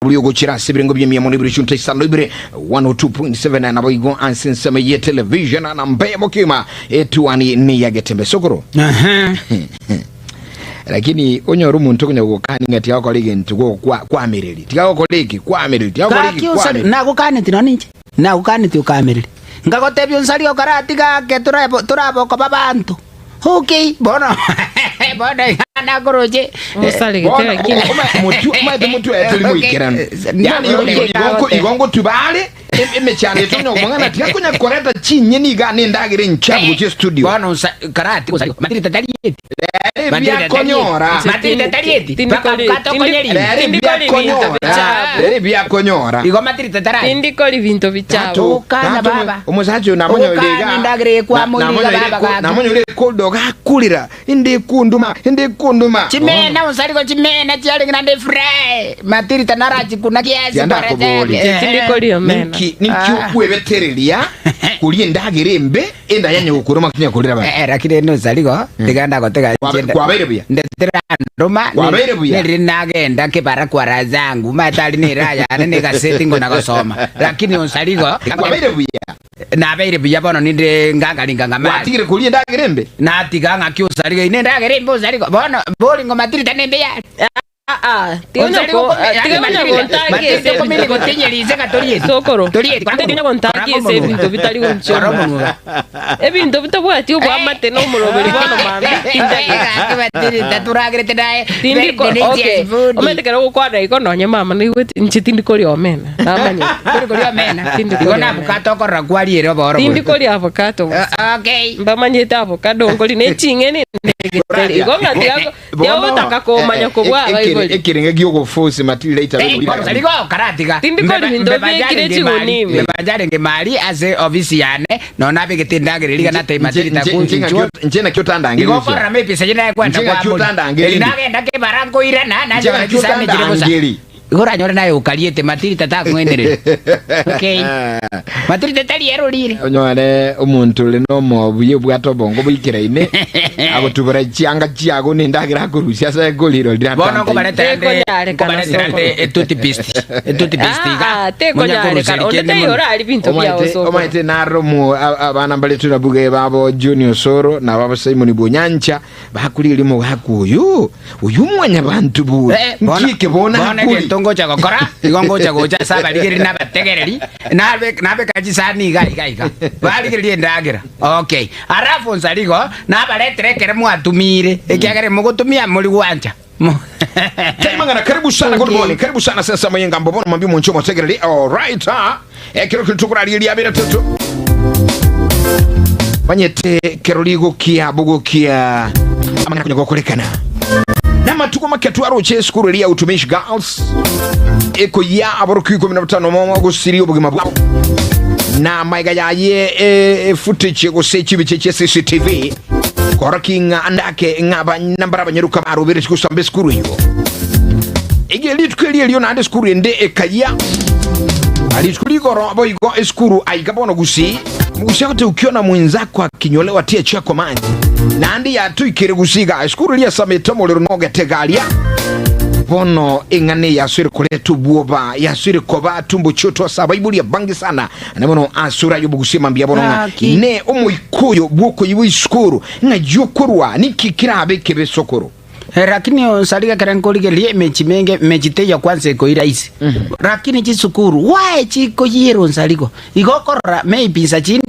Buri ogochira ase ebirengo bia emiamo na ibere chunta isano na ibere 102.7 naboigo ase ensemo ye television na mbeya mokima etuani ni ya getembe sokoro. Aha. Lakini onyore omonto okonya gokani ng'a tiga gokora egento go kwa kwamereri tiga gokora eke kwamereri tiga gokora eke Gaki onsari kwamereri. nagokaneti nonya ninche nagokaneti okamereri nkagotebia onsari okaratiga ake torabo torabokoba abanto okay bono bono iga nakoroche Osari Bono, gete lakini. oma- motwe- omanyete motwe aye tori Okay. moikeranu. Eh, Yani igo- igo- igo- igo ngotuba are em- emechando etonya komong'ana tiga konya koreta chinyeni iga na endagera enchafu gochia studio. Bono nsa karati osari matirita tarieti Rero Matirita ebiakonyora tarieti. Matirita tarieti Tindi Mpaka kori- mukate tindi- okonyerire. Rero Tindikori binto ebiakonyora bichafu. rero ebiakonyora Igo matirita tarari Tindikori binto bichafu. Tato, Okana tato, baba. omosacha oyo namonyorire Okana iga endagera ekwamo na- iriga namonyorire baba ko- gaki. namonyorire koldo gakurira inde kunduma inde kunduma Chimena onsariko chimena chiarenge naende fry matirita narachikuna kiasi Tianda akobori. Eh. Tindikori omena. Ninki ninki Ah. okwebetereria koria endagera embe enda yanye gokuruma tinya korira bana Eh, lakini ene osarigo tiga ndagotega Kwabe- kwabeire buya? ndetiranduma Kwabeire buya? neri nagenda kibara kwara zangu matari nera yane negaseti ngo nagosoma lakini onsarigo kwabeire buya Nabeire buya bono ninde ngangaringa ng'amari. Gwatigire koria endagera embe? Natiga ng'aki osariga ine endagera embe osariga bono bori ngo matirita nembe yare. Aa, tiga Osariga onye ko- okome- tiga yani onye matirita- gontangia matirita ase okomini ebinto bita- gotinyeri inse ng'a torieti. Sokoro. Torieti, kora Tiga onye omonwa. gontangia Kora ase omonwa. ebinto bitari Kora gonchioma. omonwa. Ebinto bitabwati oboamate na omoroberi bono mambia tindagete. Gaki matirita turagerete naye. Tindiko Very okay. delicious food. Omanyete ekero ogokwana igo nonye mama naigwete inche tindi koria omena. Namanyete. Tori koria omena. Tindi Igo koria na omena. avocado okorora kwariere oboro Tindi bori. koria avocado bosa. Eh, Okay. Mbamanyete avocado nkori ne ching'eni ne igo ng'a tiga tiagotaka komanya kobua abaibori. Ekerenga giogofosi matirira itabe Eh, korira. bono rigo karatiga. Tindi kori binto biekire chiguni ime. Mbebanjarenge mari ase ofisi yane nonya nabegete endagera eria iga natebia matirita Nche- nche- kunchwo. nche nakio otandangerie Igo osia. okorora maybe ase naye kwenda Nche ng'aki kwambori. otandangerie Eri ndi. nagenda kebara nkoirana Nche nanyora ng'aki chisani chire bosa. otandangerie. Igo oranyore naye okariete matirita takong'ainereria. Okay. Matirita tari ere orire. Onyore omonto ore nomobuya obwate obongo boikeraine agotubora chianga chiago na endagera akorusia ase ekoriro riria Bono atante. nkobaretera nde Tekonyarekana nkobaretera sokoro. nde etoothpaste. Etoothpaste iga. Ah, ah, tekonyarekana. Onde taiyo orari binto biao Omaete sokoro. omaete naro mo a- abana mbaretwe na buge babo Junior Osoro na babo Simon Bonyancha Bakorigereria omogaka oyo, oyio mwanyabanto bori, Eh, bono- nki eke bono bono akori? egento ngocha gokora igo ngocha gocha ase abarigereria na abategereri nabe- nabeka chisani iga iga iga barigereria endagera okay alafu nsari igo nabaretera ekere mwatumire ekiagera mogotumia mori gwancha Mo- Taimang'ana, karibu sana, good morning, karibu sana sasa moyengambo bono mambia omonche omotegereri alright ha ekero kiri tokoraria riabere toto manyete kero rigokia bogokia amang'ana konya gokorekana namatuko make twaroche esukuru eria ya utumishi girls ekoyia aborokigwa 15 momo gosiria obogima bwabo na maiga yaye e, e footage gose chibiche chia cctv koroki ng'a andake ng'a nambara abanyaruka baroberetie gosamba esukuru eyio Ege rituko eri erio naende esukuru ende ekayia. Rituko rigoro boigo esukuru aiga bono gusii. Mugusia gote ukiona mwenzako akinyolewa tia chako maji. Naende yatoikire gusii iga esukuru eria esamete omorero nogetega aria. Bono eng'ana eye yasoire koreta obwoba, yasoire koba tumbo choto ase abaibori abange sana. Na bono ase oraye obogusia mambia bono ng'a Gaki. ne omoika oyo bw'okoyibwa isukuru ng'ai okorwa ninki kerabe ekebe esukuru. Lakini onsarige ekero nkorigereria emechi menge, emechi teiyo kwanza ekoira ise. Lakini chisukuru, why chikoyiera onsarigo? Igo okorora maybe insa chinde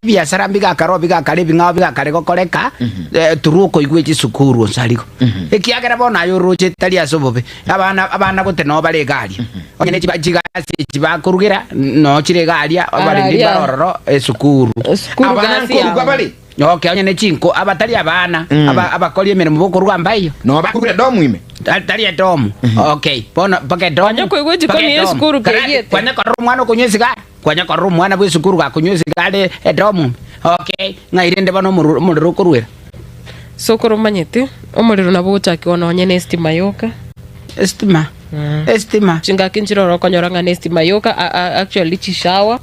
ebiasara mbigakare bigakare ebing'ao bigakare gokoreka, eh, through okoigwa echisukuru onsarigo. Ekiagera bono aye oroche tari ase obobe, abana abana gote noo bare iga aria. Onye ne chiba chigasi echi bakorugera, noo chire iga aria, abarendi Araria. mbare ororo esukuru. Esukuru Abana gasi nkoruga yabo. bare? Okay, onye ne chinko, abatari abana, Mm. aba- abakori emeremo bokorwa mbaiyo. Noo bakorure edomu ime. Ta- Tari edomu. Okay, bono mpaka edomu. Kwanya koigwa ejikoni mpaka ya edomu. esukuru Karati, keyete. Kwanya korora omwana okonywa esigara. Kwanya korora omwana bwa esukuru gakonywa esigara e- edomu. Okay, ng'ai rende bono omorero omorero okorwera? Sokoro omanyete, omorero nabo ogochakigwa nonye na estima yoka. Estima. Estima. Chingaki nchire oro okonyora ng'a na estima yoka, a- a- actually chishower.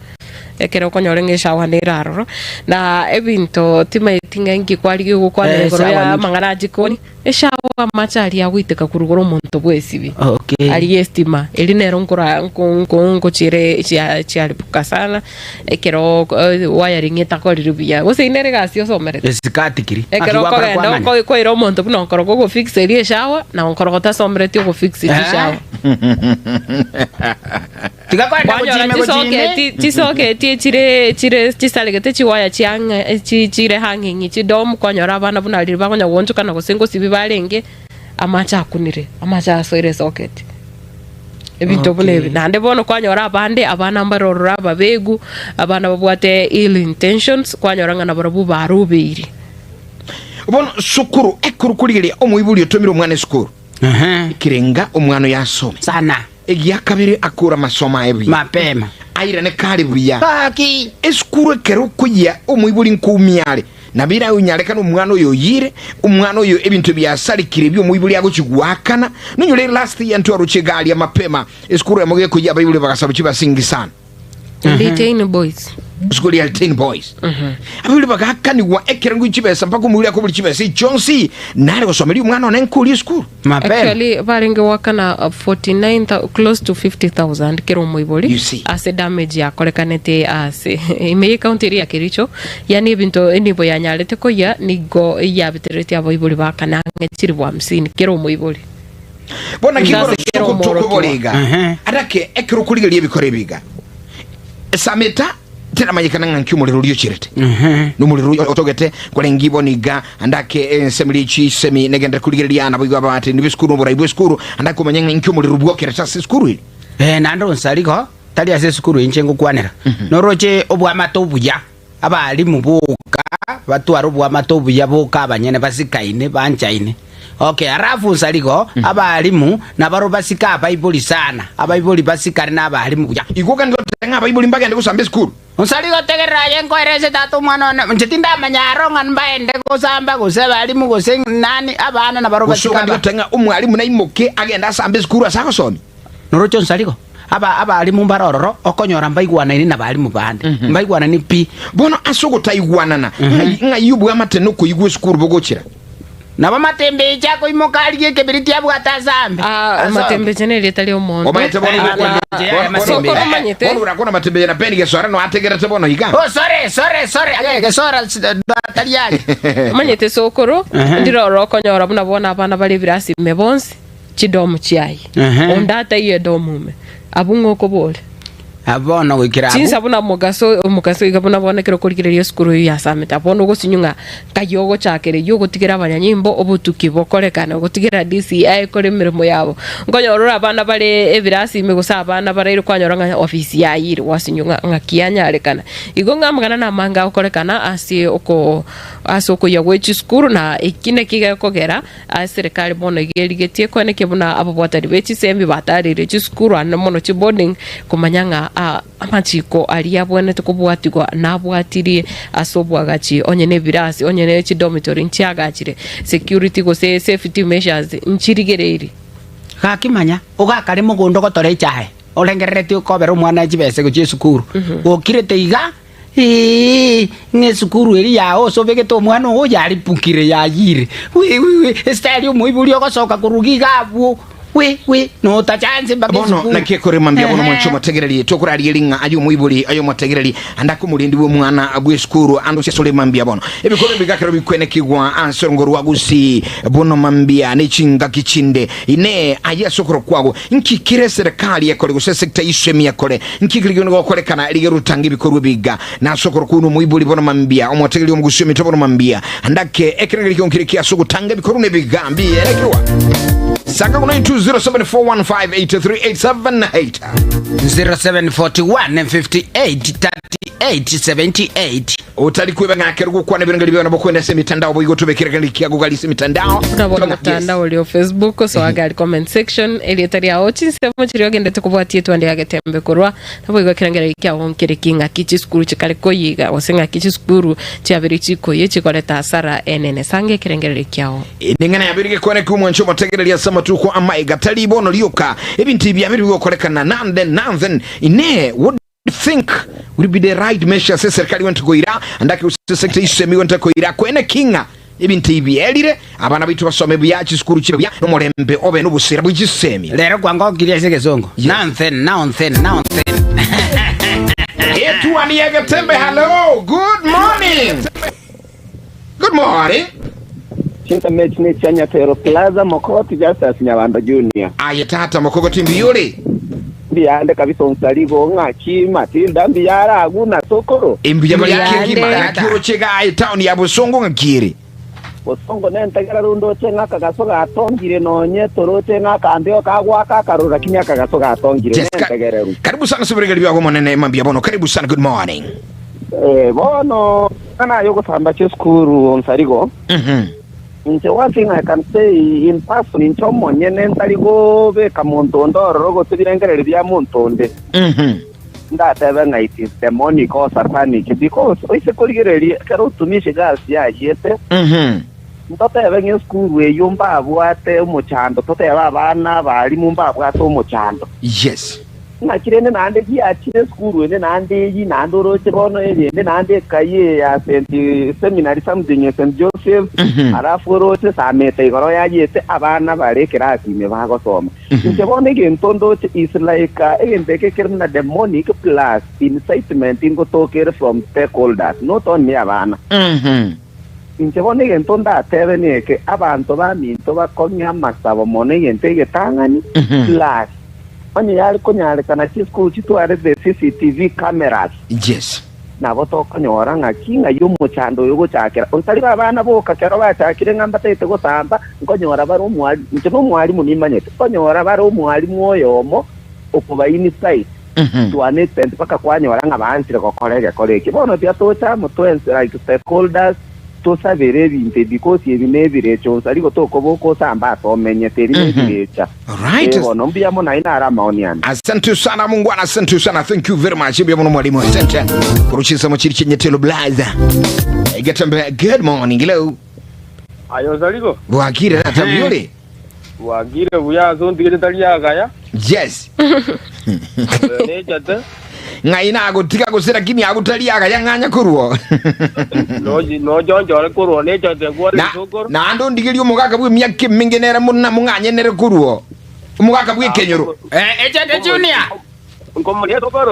Ekero okonyora ng'a eshawa nere aroro, na ebinto timaeti ng'a inki kwarigia gokwanera Eh, igoro eshawa ya ninki? amang'ana a jikoni. Eshawa amache aria agoiteka korwa igoro omonto bwesibi. Okay. Aria estima eri nero nkora nko nko nkochiere chia chiaribuka sana ekero eh, wiring etakorire buya. Gose nere egasi osomerete. Esikati kiri. Ekero Naki gwakora okogenda kwamanya. oko- koira omonto buna okoro gogofix eria eshawa na okoro gotasomereti ogofix Eh? chishawa. Tiga kwenda Kwanyora gochime gochime. chisoketi chisoketi echire chire chisaregete chiwaya chiang'e chi chire hanging chidom kwanyora abana buna riria bakonya goonchokana gose ngosibi barenge amache akunire amache asoire esoketi. Ebinto buna ebi. Okay. Naende bono kwanyora abande abana mbare ororo ababegu abana babwate ill intentions kwanyora ng'a nabarobwo barobeiri. Bono sukuru ekero korigereria omoibori otomire omwana esukuru Ehe. ekerenga omwana oyo asome. Sana. Egia kabere akore amasomo aye buya. Mapema. Airane kare buya. Gaki. Esukuru ekero okoyia omoibori nkoumia are, nabo eraonyarekane omwana oyo oyire, omwana oyo ebinto ebiasarekire ebi omoibori agochia goakana. Nonyore last year ntwaroche egari ya mapema, esukuru eyemo gekoyia abaibori bagasaba chibasingi sana. Litein Boys. Esukuru ya Litein Boys. Abaibori bagaakanigwa ekerengo gie chibesa mpaka omoibori akobori chibesa echi chionsi nare gosomeria omwana one nkoria esukuru. Mapema. Actually barenge goakana 49 close to 50000 kera omoibori You see. ase damage yakorekanete ase ime ye county eria ya Kericho yani ebinto enibo yanyarete koyia nigo yabetereretie abaibori baakane ang'e chilifu hamsini kera omoibori. Bono naki Inse igoro ase kera soko omworokigwa. tokobora iga, Ehe. arake ekero okorigereria ebikoro ebi iga, Sameta teramanyekana ng'a nki omorero oria ocherete. Ehe. Nomorero oyo otogete kwarenge bono iga, andake ensemo eria chisemi negenderere korigereria naboigo abateneni b'esukuru na oborai bw'esukuru, andake komanya ng'a inki omorero bwokerete ase esukuru eri. Eh, naende onsarigo tari ase esukuru inche ngokwanera noroche obwamate obuya Abalimu boka batware oboamate obuya boka abanyene basikaine banchaine. Okay, alafu nsarigo abalimu nabarobwo basike abaibori sana, abaibori basikane na abalimu buya. Igo gani goteba ng'a abaibori mbagende gosamba esukuru? Nsarigo tegerera aye nkoerese tata omwana one, inche tindamanya aro ng'a mbaende gosamba gose abalimu gose nani, abana nabarobwo Gose basike ogende aba. goteba ng'a omwalimu naimoke agende asambe esukuru ase agosomia? Noroche onsarigo, aba abalimu mbare ororo, okonyora mbaigwanaine nabalimu bande, mbaigwanani pi. Bono ase ogotaigwanana, ng'ai ng'ai obwamate nokoigwa esukuru bogochera? Nabo matembeche akoimoka arigie ekebiriti abwate asambe. Ah, Asoke. matembeche nerieta ri'omonto. Omanyete bono Eh, gokwana- matembeche, bono- eh, matembeche. bono- Sokoro omanyete. bono orakwana matembeche na Ben Gesora noategerete bono iga. Oh, sorry, sorry, sorry. Age, Gesora, s- tari aye. Omanyete sokoro, Ehe. ndire ororo okonyora buna bono abana bare ebirasi ime bonsi. Chidomu chiaye. Ehe. Onde ataiyo edomu ime, abwo ng'a okobore. Abwo bono goikera abwo. Chinsa buna omogaso, omogaso iga buna bono ekero okorigereria esukuru eyio yasamete, abwo bono ogosinywa ng'a nkai ogochakera eyio ogotigera abanyanyimbo obotuki bokorekane, ogotigera DCI ekore emeremo yabo. Nkonyora ore abana bare ebirasi ime gose abana baraire kwanyora ng'a ofisi yayire, gwasinywa ng'a ng'aki yanyarekana. Igo ng'a amang'ana namange agokorekana ase oko ase okoyia gwe chisukuru na eki naki gekogera. Eserekari bono iga erigetie koenekia buna ababwatani be chisemi batareire chisukuru ande mono chiboarding komanya ng'a amachiko aria abwenerete kobwatigwa nabwatirie ase obwagachi onye nebirasi onye ne chidomitory nchiagachire security gose safety measures nchirigereiri. Gaki manya, ogakare mogondo gotora echae, orengereretie okobera omwana chibese gochia esukuru, gokirete iga, Ee, ng'a esukuru eria yao ase obegete omwana oo yaripukire yayire. Wi wi wi, esitari omoibori ogosoka korwa iga abwo. Wi wi, notacha nse mpaka Bono esukuru. naki ekorema mbuya bono mwanche Ehe. omotegereri tokoraria ring'a aye omoibori aye omotegereri ande akomorendi bw'omwana bw'esukuru ande ase asore mambia bono ebikoro ebigakero bikwenekigwa ase orongo rwa gusii bono mambia ne chingaki chinde inee aye ase okoro kwago Nki kere eserekari ekore gose esecta y'isemi ekore? Nki kere kende gokorekana rigeru ritange ebikorwa ebiga? Nase okorokwa buna omoibori bono mambia, omotegereria omogusi ominto bono mambia, andake ekerengerio kiao nkere ki ase ogotanga ebikorwa na ebiga mbiya erekigwa. Sanga 092074158378. 0741 58 38 78. Otari kweba ng'a ekero gokwana ebirengererio biao nabo kwenda ase emitandao boigo tobe ekerengererio kiago gari ase emitandao. Buna bono Yes. omotandao oria o Facebook soa gari comment section erieta riao chinsemo chiria ogendete kobwatia etwande ya getembe korwa naboigo ekerengererio kiao nkere ki ng'aki chisukuru chikare koyiga gose ng'aki chisukuru chiabeire chikoyia chikoreta hasara enene sanga ekerengererio kiao. Eneng'ana yabeire gekwane ki'omwancho omotegereri ase amatuko amaiga tari bono rioka ebinto ebi biabeire bigokorekana nande nanthen inee what think will be the right measures eserikali wente koira andake gose sector isemi wente koira kwene king'a. Ebinto ebi bierire, abana baito basome buya, chisukuru chibe buya, nomorembe obe nobosera bwe chisemi. Rero kwangokirie ase egesongo. Yes. Now then, now then, now then. Etuani y'egetembe, hello, good morning. Good morning. Chinsa echi nechia Nyatero Plaza, Mokogoti Justus Nyabando Junior. Aye tata Mokogoti mbuya ore? Mbuyande kabisa onsarigo ng'aki Matilda mbuya are agwo na sokoro. Imbuya bare Mbuyande. kegima ng'aki oroche iga aye town ya Bosongo ng'aki ere? Bosongo nentegera runde oche ng'a akagaso gatongire nonye toroche ng'a akambeo kagoaka akaroro lakini akagaso gatongire Yes, ka- nentegereru. karibu sana soberegeri biago monene mambia bono karibu sana good morning. Eh, bono ng'ana aye ogosamba chisukuru onsarigo Mhm. Inche one thing I can say in person inche omonyene ntari gobeka monto onde ororo gose ebirengererio bia monto onde. Mhm. Ndatebe ng'a it is demonic or satanic because oise korigereria ekero otumishi girls yachiete Mhm. ntotebe ng'a esukuru eyio mbabwate omochando totebe abana abalimu mbabwate omochando. Yes. Naki rende naende giachire esukuru ende naende eyio, naende oroche bono eyende, naende ekai eye ya St. Seminary something ya St. Joseph, alafu oroche Sameta igoro yayiete abana bare ekerasi ime bagosoma. Inche bono egento ndoche is like egento eke kere buna demonic plus incitement ngotoka ere from stakeholders, not only abana. Inche bono egento ndatebe neke, abanto baminto bakong'e amasabo mono egento egetang'ani, plus Onye yare konyarekana chisukuru chitware the CCTV cameras, Yes. nabo tokonyora ng'aki ng'ai omochando oyo ogochakera. Otari abana boka kero bachakire ng'a mbatagete gosamba, nkonyora bare omwalimu, inche nomwalimu nimanyete, nkonyora bare omwalimu oyomo okoba incite to an extent mpaka kwanyora ng'a baanchire gokora egekora eke. Bono tiga toche amo twensi like stakeholders, Tosabere ebinto ebi because ebi nebirecha onsa rigo tokoboka osamba ase omenyete ebi nebirecha. Alright. Ee bono mbuya mono aye naro amaoni ane. Asante sana mungwana, asante sana. Thank you very much. Mbuya muno mwalimu. Asante. Kuruchisa mochiri chenyetelo blaza. Getembe good morning. Hello. Aye Osarigo, Bwakire tata buyore. bwakire buya ase ontigete tari agaya, Yes. oyo nechate, Ng'ai nagotiga gose lakini agutari agaya ng'anya korwo. nochi- nochonchore korwa nechate kware Na chisokoro, naende ondigerie omogaka bw'emiaka emenge nere muna mong'anye nere korwo. Omogaka bw'ekenyoro. Eh, echate junior. nkomoria sokoro.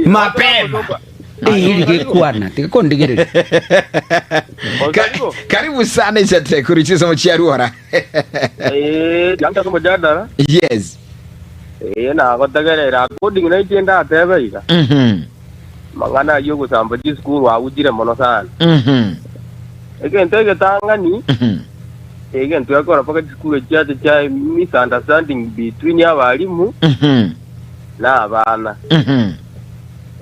Mapema. Iri gekwana tigakondigereria. Ka- Karibu sana echate kurichisa mochiaruora. Eh, yancha somojadara. Yes. Eh, nagotegerera according na echi ndatebe iga. Mhm. Mang'ana ayio ogosamba chisukuru agujire mono sana. Mhm. Egento egetang'ani, Mhm. egento gekogera mpaka chisukuru echiacha chia misunderstanding between abalimu Mhm. na abana. Mhm.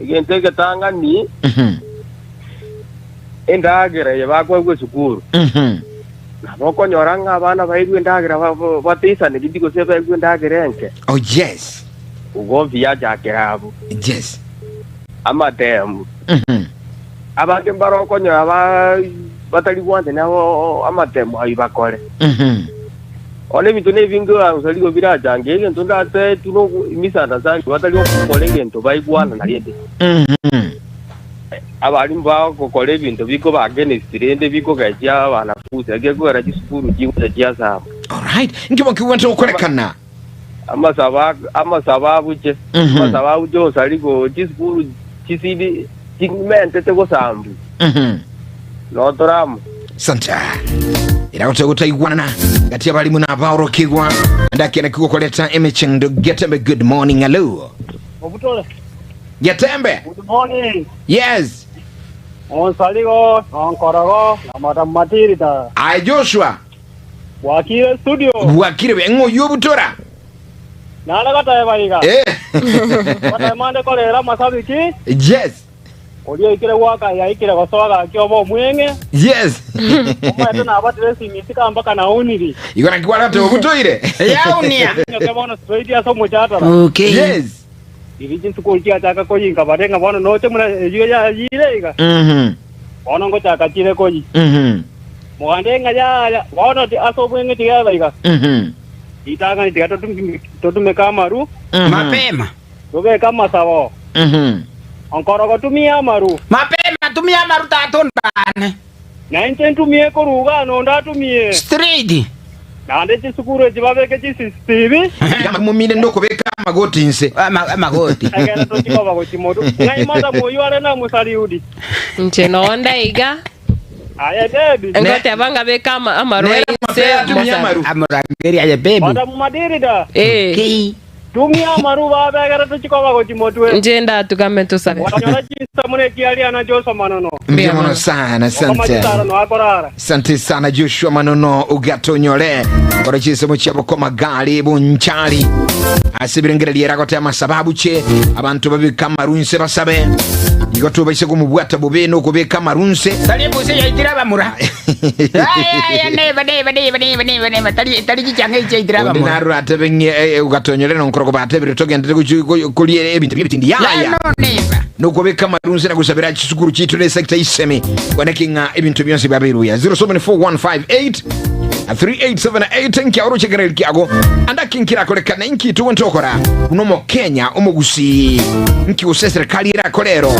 Egento egetang'ani, Mhm. endagera eye bakoegwa esukuru. Mhm. Nabo okonyora ng'a abana bairwe endagera ba- ba- bateisanegeti gose bairwe endagera enke. Oh yes. Ugomvi yachakera abwo. Yes. Amatemu. Mhm. Abange mbare okonyora ba batari gwanchani abo amatemu ayio bakore. Mhm. Bono ebinto nebinge gose birachange egento ndateetwe nogo misunderstanding batari gokora egento baigwana rende. Mhm. Abalimu bagokora ebinto bikoba against rende bikogechia abanafunzi ekekogera chisukuru chigocha chiasamba. Alright. Nki mokigwente gokorekana? Amasabo amasabo abuche Mhm. amasabo abuche osarigo chisukuru chisidi chimentete gosambu Mhm. notoramo. Santa. Eragote gotaigwanana gati abalimu na abaorokigwa ndakiana kigokoreta emechendo getembe good morning hello Obutore. getembe Good morning. yes Onsarigo, Onkorogo, na Madam Matilda. aye Joshua Bwakire studio. bwakire buya ng'o oyio obutora Nare goteba iga. Eh. Goteba mande korera amasabiki. Yes. Oria oikire goaka yaikire gosoa gaki obe omweng'e. Yes. Omanyete nabatire esimi isiko mpaka nauniri. Igo naki kwarate obutoire. Yaunia. Nyoke bono straight ase omochatara. Okay. Yes. Riria chinsuku chiachaka koyinka bare ng'a bono noche buna eyio yayire iga. Mhm. Bono ngochaka chire koyi. Mhm. Mogande ng'a yaya, bono ti ase obweng'e tigeba iga. Mhm. Ritang'ani tiga totumeke amaru, Mhm. Mapema. tobeke amasabo. Mhm. Onkorogo tumia amaru. Mapema tumia amaru tata ondane. Na inche ntumie koruga na onde atumie. Straight. Naende chisukuru echi babeke chi-CCTV. Momine nokobeka amagoti inse. Amagoti. Ekero tochikoba gochia motwe. Ng'ai motama oyio are na Mosariudi? Inche noo ndaiga. Aye Debi. Ngoteba ng'a beka ama- amaru Nere inse mapea atumie mosabe. amaru. Amorangerie aye baby. Madamu Madirida. Eh. Kei. Tumia amaruba abegere tochie koba gochia motwe. Inche ndatugame tosabe. Gwanyora chinsa buna echiaria na Joshua Manono. Mbuya mono sana, Okoma asante. chisaro noa akorara. Asante sana Joshua Manono ugatonyore kora chisemo chia bokoma gari bunchari ase birengererio eragote amasababu che abantu babika amarunse basabe igo tubaise komobwata bobe nokobeka amarunse Tari ebuse yaitire abamura. Aya, neba, neba, neba, neba, neba, neba. Tari, tari chichanga echi chiaitire onde abamura. narora atebe ng'e eh, eh, ugatonyore nonkoro kobatebire togendere gochi- go- koria ebinto biebitindi yaya Lano neba. nokobeka amarunse na gosabera chisukuru chitu ne sector isemi kwaneki ng'a ebinto bionsi biabeire 074158 3878 nkiaoro chekereri kiago andaki nkirakorekana inki tugwente okora buna omokenya omogusi nki gose eserikali erakore ero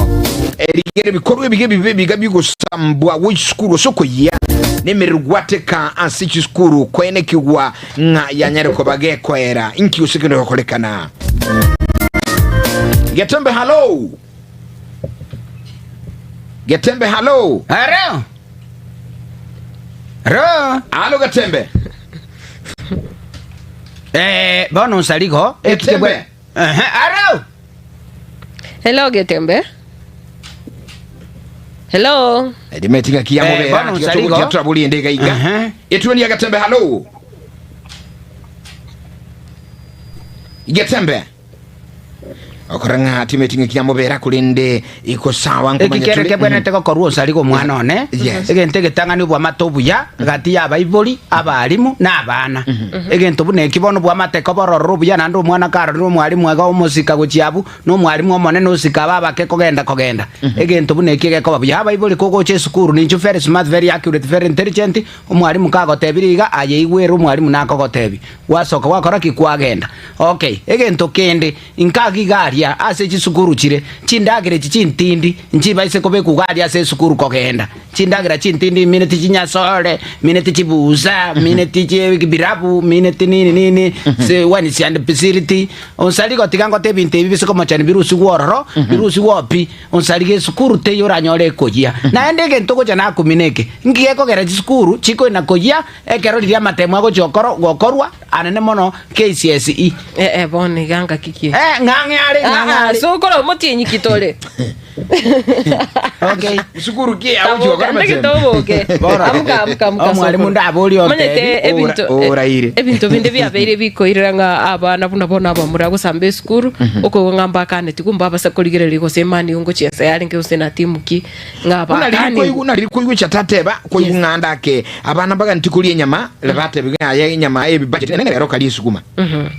erigere bikorwa ebige bibe biga bigosambwa gwe chisukuru ase okoyia nemerero gwateka ase chisukuru koenekigwa ng'a yanyare koba gekoera inki gose kende gokorekana Getembe hallo Getembe hallo Aro. Aro. Halo Getembe Eh, bono nsarigo. Getembe. Ehe, aro. Hello Getembe. Hello. Rimeti ng'aki ya Eh, mobera bono nsarigo. tigaturaburi ende iga iga Ehe. Etuoni ya Getembe hallo Getembe Okora ng'a timeti ng'aki ya mobera korende iko sawa Eki nkomanya kere tore kebwenerete gokorwa osarigo omwana one, Yes. egento egetang'ani obwamate obuya gati y'abaibori, abalimu, na abana. Egento buna eki bono obwamate kobororora obuya naende omwana karorire omwalimu iga omosika gochia abwo, na omwalimu omonene osika aba abake kogenda kogenda. Egento buna eki egekoba buya. Abaibori kogocha esukuru ninchu very smart, very accurate, very intelligent, omwalimu kagotebirie iga, aye igwere omwalimu nakogotebi. Gwasoka gwakora ki? Kwagenda. Okay, egento kende, Inkaga iga aria ase chisukuru chire, chindagera echi chintindi nchibaise kobekwa iga aria ase esukuru kogenda. Chindagera chintindi mineti chinyasore, mineti chibusa, mineti chibirabu, mineti nini nini, wines and pisiriti. Onsarigo tiga ngote ebinto ebi bise komochani birusigwe ororo, birusigwe oo pi. Onsarigo esukuru teiyo oranyore ekoyia. Naende egento ogocha nakumina eke, nki gekogera chisukuru chikoina koyia ekero riria amatemo agochia gokorwa? Anene mono KCSE. Eh, eh, bono iga ngaki ki? Eh, ng'ang'e are, ng'ang'e Ah, are. so okora omotienyi ki tore? Okay. Sukuru ki agochi gokora Ndagete amatemo oboke. Bora. Amuka amuka amuka. Omwalimu sokoro. ndaborie otebi. Omanyete ebinto Ora- oraire. ebinto binde biabeire bikoirera ng'a abana buna bono abamura gosamba esukuru okoigwa ng'a mbakaneti kumbe abase korigereria gose emani ngochia ase yarenge gose na timu ki ng'a Buna riri abakani koigwa na riri koigwa chatateba koigwa ng'a ndake Abana mbaganeti koria enyama, batebi ng'a aye enyama y'ebibacheti enene rero okaria esuguma.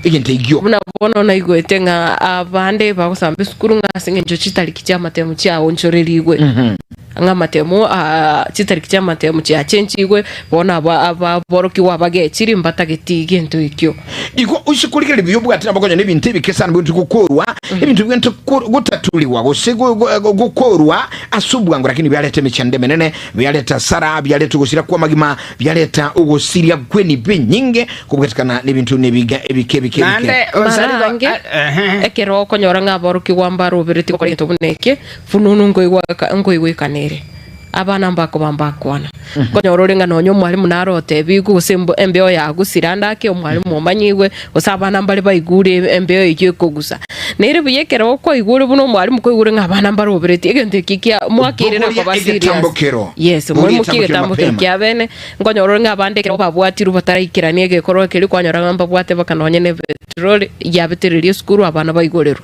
Egento ekio. Buna bono naigwete ng'a abande bagosamba esukuru ng'a ase eng'encho chitariki chi'amatemu chiaonchorerigwe, ng'a amatemu aa chitariki chi'amatemu chiachenchigwe, bono aba ababorokigwa abagechiri mbatageti gento ekio. Igo ase korigereria buya obwate nabo konya nebinto ebike sana bigento gokorwa, ebinto bigento gotatuliwa gose gokorwa ase obwango lakini biareta emechando emenene Biareta asara, biareta ogosira kw'amagima, biareta ogosiria kw'enibo enyinge, kobwatekana n'ebinto nebiga ebike ebike ebike. Naende Mara ange, ekero okonyora ng'a aborokigwa mbarobereti gokora egento buna eke, fununu nkoigwaka nkoigwekana ere. Abana mbakoba mbakwana. Okonyora ore ng'a nonya omwalimu naro otebigwe gose embo embeo yagusire ande ake omwalimu omanyigwe, gose abana mbare baigure embeo eyio ekogusa. Nere buya ekero okoigure buna omwalimu koigure ng'a abana mbarobereti egento eki kia mwakeirire Bogoria koba serious. egetambokero. Yes, Bogoria moimokie egetambokero egetambokero mapema. kia bene, nkonyora ore ng'a abande ekero babwatirwe bataraikerania egekorwa keria kwanyora ng'a mbabwate baka nonye ne epetroli yabetereria esukuru abana baigorerwe.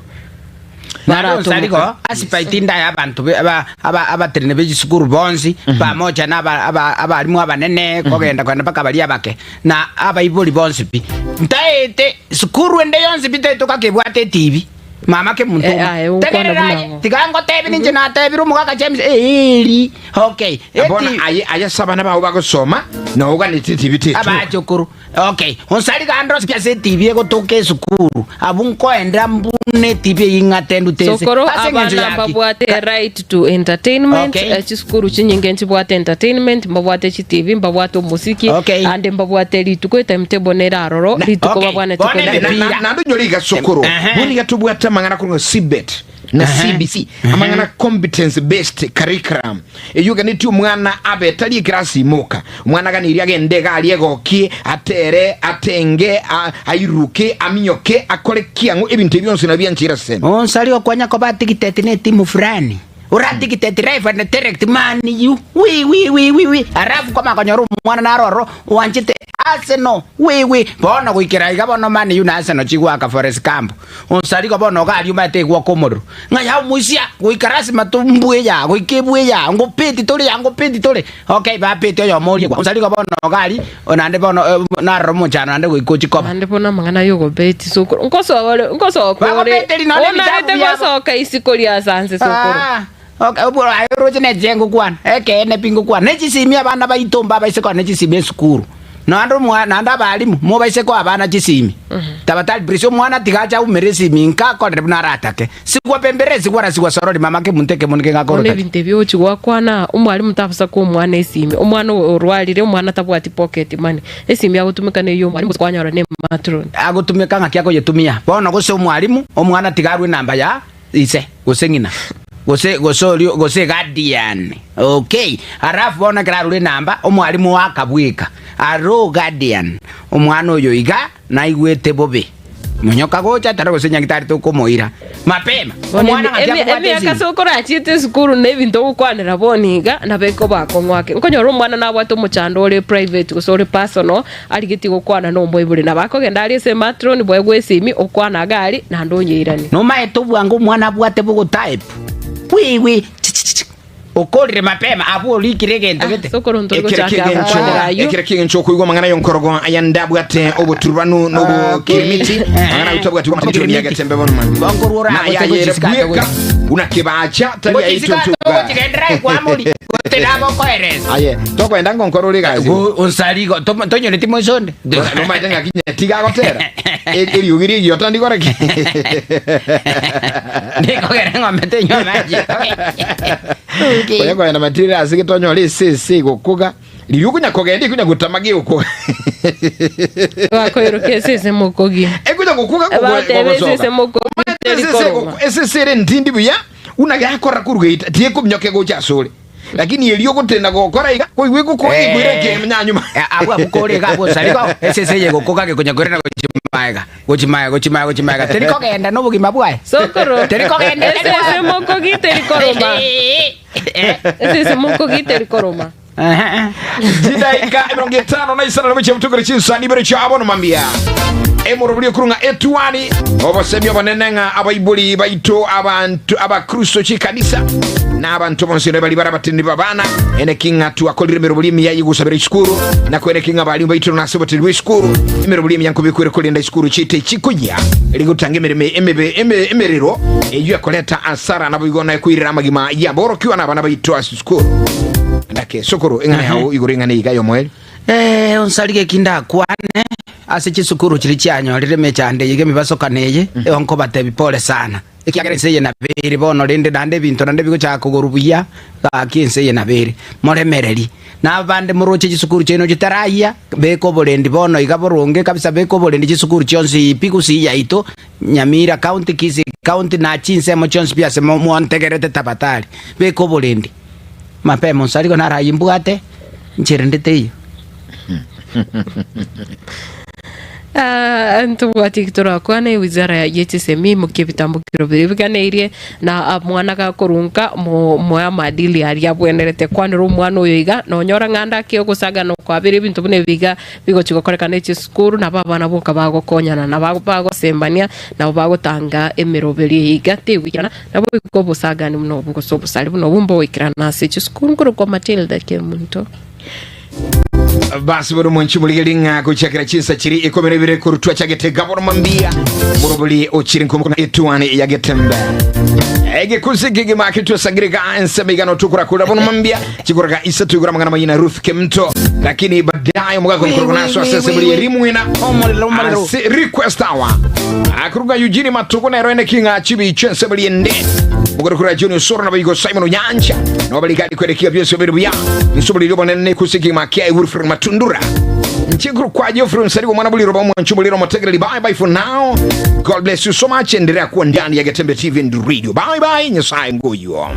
Naende Baratomoka. onsarigo asipaiti inda y'abanto be- aba- aba- abatenene be chisukuru bonsi, pamoja na aba- aba- abalimu abanene, kogenda kogenda mpaka baria abake, na abaibori bonsi pi. Ntaete sukuru ende yonsi pi taete okakebwata etibi. Mama kemunto Eh, aye, gokwana Tegerera buna aye ng'o. tiga ngotebi ninche natebire omogaka James eeri okay Bono eti aye aye ase abana bao bagosoma na oganeti etibi tetuka. abachokoro okay onsari gande ase ase etibi egotoka esukuru abwo nkoenda mbune etibi eyio ing'ate ndute ense Sokoro ase eng'encho abana yaki mbabwate right to entertainment Okay. eh, chisukuru chinyinge nchibwate entertainment mbabwate chitivi mbabwate omosiki Okay. ande mbabwate rituko etimetable nere aroro rituko okay. babwanete Bono kogenda. Na- na- Emepira. naende onyore iga sokoro Ehe. bono iga tobwate amang'ana korwa cbet na cbc amang'ana competence based curriculum eyio oganetie omwana abe tari ekerasi imoka omwana aganeirie agende iga aria egokie atere atenge a- airuke aminyoke akore kiang'o ebinto ebi bionsi nabio biancheire ase esemi Onsari okwanya koba atigiteti ne etimu fulani oratigiteti live and direct man u wi wi wi wi wi alafu kwamanya konyora omwana naro ororo oanchete Arsenal wi wi bono goikera iga bono man u na Arsenal chigwaka Forest Camp onsari igo bono iga aria omanyete egwoka omorero ng'a yaye omoisia goika lasima tombue yaa goika ebue yaa ngopeti tore yaa ngopeti tore okay bapeti oyomo oria onsari igo bono iga aria naende bono naroro omochando naende goika ochie koba. Naende bono amang'ana y'ogobeti sokoro, nkosoa ore, nkosoka ore, Bagobeteri nonye ebitabu onarete biabo. gosoka isiko ria ase anse sokoro. Ah, okay, obwo aye oroche ne chingo kwana, ekeene pi ngokwana, ne chisimi abana baito mbabaise koa ne chisimi esukuru. Naende omwa naende abalimu, mobaise koa abana chisimi. Tabatari please omwana tiga ache aumere esimi nka akorere buna aratake. Sigwa pembere sigwa ra sigwa sorori mama kemonto ekemo Bono nkegakorotari. ebinto ebi ogochia gwakwana, omwalimu tabasa koa omwana esimi, omwana orwarire, omwana tabwati pocket money, esimi agotumeka neyia omwalimu gose kwanyora ne matron. Agotumeka ng'aki akoyetumia bono gose omwalimu, omwana tiga arwe enamba ya ise gose ng'ina gose gose oria gose eguardian okay. Alafu bono ekero arure enamba omwalimu akabweka aro guardian omwana oyo iga naigwete bobe. Monyoka gocha tari gose nyagitari tokomoira mapema. Bono Omwana ng'aki akobwata emiaka esimi. ase okorachiete esukuru na ebinto ogokwanera bono iga nabo ekoba akong'u ake. Nkonyora omwana nabwate omochando ore private gose ore personal arigetie gokwana na omoibori nabo akogenda aria ase matron bwaegwe esimi okwana iga aria naende onyeiranie. Nomaete obwango omwana abwate bogotype wi wi chichichichi Okorire mapema abwo orikire egento gete. Sokoro ntori Ekero gochaka ki'engencho gokwanera ayio. ekero ki'engencho okoigwa amang'ana y'onkorogo aya ndabwate oboturubanu n'obokirimiti amang'ana ayio tabwati bw'amatimiti yagetembe bono mambia Bonkorwa ora na agote yayere gochisikate bweka gochi. buna kebacha tari Gochisikate aitotuga ogochigendera ekwamori gotera agokoeresa. aye tokoenda ngonkoro ore gasi Go- Onsarigo to- tonyoreti moiso onde. nomaete ng'aki nyatiga agotera Eriogi ri'egiota ndikore ki? Ndikogera eng'ombe tenywa amache. Onya kogenda matiriri ase gete onyore esese egokoga, riria okonya kogenda ekonya gotama gegokoga. Bakoiroka esese mokogia. Ekonya gokoga Bateba gogosoka. esese mokogia Omanyete teri esese koroma. ego- esese ere ntindi buya, buna gekora korwa geita, tiekominyoka egocha asore. Lakini erio ogotenda gokora iga, koigwa egokwa Eh. egoira ekemenya nyuma. Eh, abwo abwo kore iga abwo osari igo esese eye egokoga gekonya koirana gochia maega gochia maega gochia maega gochia maega teri kogenda na obogima bwaye Sokoro. Teri kogenda Esese mokogi teri koroma. Esese mokogi teri koroma. Chidaika 56 na mochie motokore chinsani ibere chiabo nomambia emorobori okorwa ng'a etuani obosemi obonene ng'a abaibori baito abanto abakristo chikanisa na abanto bonsi bari bare abateneni b'abana eneki ng'a twakorire emerobori emiya y'ogosabera esukuru na kweneki ng'a abarimu baito nase oboteneni bwa esukuru emerobori emiya nkobekwere korenda esukuru chiaito echikoyia rigotanga emeremo emebe eme- emerero eyio ekoreta asara naboigo na ekoirera amagima y'aborokigwa na abana baito ase Sukuru. Ndake sukuru ing'ana yao igoro ing'ana iga y'omoerio. Eh, onsarige eki ndakwane ase chisukuru chiria chianyorire emechando eye iga emebasokano eye, igo nkobatebia pole sana, ekiagera ense eye nabo ere bono rende naende ebinto naende bigochaka kogorwa buya, gaki ense eye nabo ere. Moremereri. Na abande moroche chisukuru chiaino chitarayia, beka oborendi bono iga boronge kabisa, beka oborendi chisukuru chionsi pi gusii yaito, Nyamira County, Kisii County, na chinsemo chionsi pi ase mwontegerete tabatari, beka oborendi. Mapema onsi ariko naro ayio mbwate, inche rende teiyo. Ah, ntobwati eki torakwane ewizara ye chisemi imokia ebitambukero biria biganeirie na ah, mwana gakorunka mo- moe amadili aria abwenerete kwanera omwana oyo iga nonyora ng'a ande ake ogosagana okwabere ebinto buna ebi iga Bigochia gokoreka ne chisukuru, nabo abana boka bagokonyana, na bagosembania, nabo bagotanga emeroberio eye iga tegoikerana, nabo boigo obosagani buna obo gose obosari buna obo mbogoikerana ase chisukuru. Nkorokwa Matilda Kemunto. Basi bono mwanchi morigereria ng'a gochakera chinsa chiri ikomi na ibere korutwa chagete gaboro mambia morobori ochire nkomoko etuane ya getembe egekusi kegima kitwesangire ga ensemo igano tukurakura bono mambia chikoraga isato igoro amang'ana mayina Ruth Kemto lakini baadaye omogaka omukoroko naso ase ensemo ria rimwina Omorero, omorero. ase request hour akuruga Eugene Matuko nero ene king'a chibicho ensemo riende mugorokora Junior Soro na baigo Simon Onyancha no bari gari kwerekia byose biri buya nsobori ryo bonene ne kugima kia Wilfred Matundura nchikuru kwa Geoffrey Nsarigo mwana buliro ba mwanchu buliro motegereri. Bye bye for now, God bless you so much. Endelea kuwa ndani ya Getembe TV and Radio. Bye bye. Nyasaye ngoyo.